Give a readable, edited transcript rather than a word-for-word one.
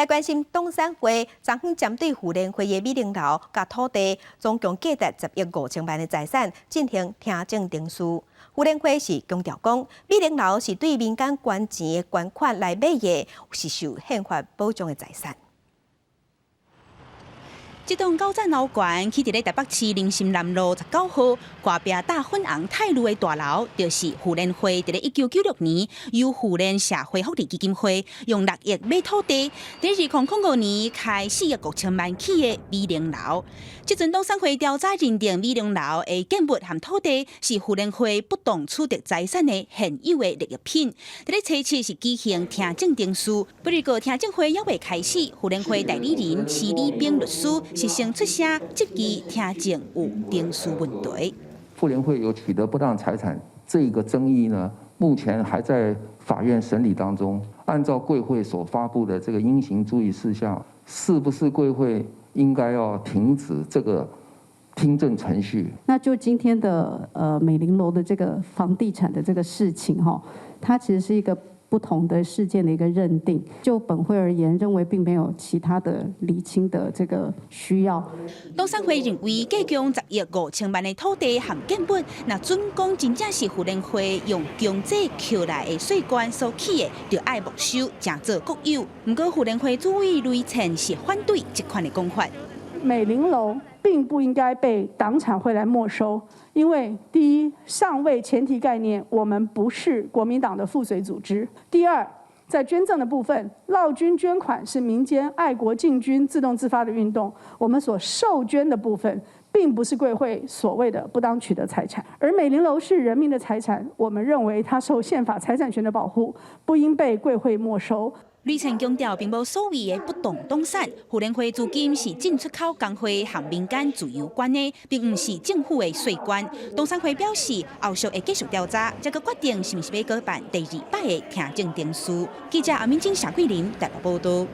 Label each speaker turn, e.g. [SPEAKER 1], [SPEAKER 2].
[SPEAKER 1] 來關心董山會，昨昏針對婦聯會的美玲樓佮土地，總共價值10億5千萬的財產進行聽證程序。婦聯會是強調講，美玲樓是對民間捐錢的捐款來買的，是受憲法保障的財產。
[SPEAKER 2] 這棟九層樓懸起佇咧台北市林森南路19號，外壁罩粉紅泰鋁的大樓，就是婦聯會佇咧1996年由婦聯社會福利基金會用6億買土地，佇2005年開4億5千萬起的美玲樓。這陣董山會調查認定美玲樓的建物和土地是婦聯會不當取得財產的現有的利益品。佇咧初七是舉行聽證程序，不過聽證會猶未開始，婦聯會代理人施禮兵律師是先出聲質疑聽證有程序問題。
[SPEAKER 3] 婦聯會有取得不當財產這個爭議呢，目前還在法院審理當中。按照貴會所發布的這個應行注意事項，是不是貴會應該要停止這個聽證程序？
[SPEAKER 4] 那就今天的美玲樓的這個房地產的這個事情哈，它其實是一個不同的事件的一個認定。就本會而言，認為並沒有其他的釐清的這個需要。
[SPEAKER 2] 董山會認為，價共10億5千萬的土地和建物，若準講真正是婦聯會用強制扣來的稅捐所起的，就愛沒收，成做國有。毋過婦聯會主委雷倩是反對這款的講法。
[SPEAKER 5] 美玲樓並不應該被黨產會來沒收，因為第一，上位前提概念，我們不是國民黨的附隨組織；第二，在捐贈的部分，勞軍捐款是民間愛國進軍自動自發的運動，我們所受捐的部分，並不是貴會所謂的不當取得財產，而美玲樓是人民的財產，我們認為它受憲法財產權的保護，不應被貴會沒收。
[SPEAKER 2] 呂倩強調，並無所謂的不當黨產，婦聯會資金是進出口工會和民間自由捐的，並毋是政府的稅捐。董山會表示，後續會繼續調查，才閣決定是毋是欲舉辦第二擺的聽證程序。記者阿敏晶、謝桂林台北報道。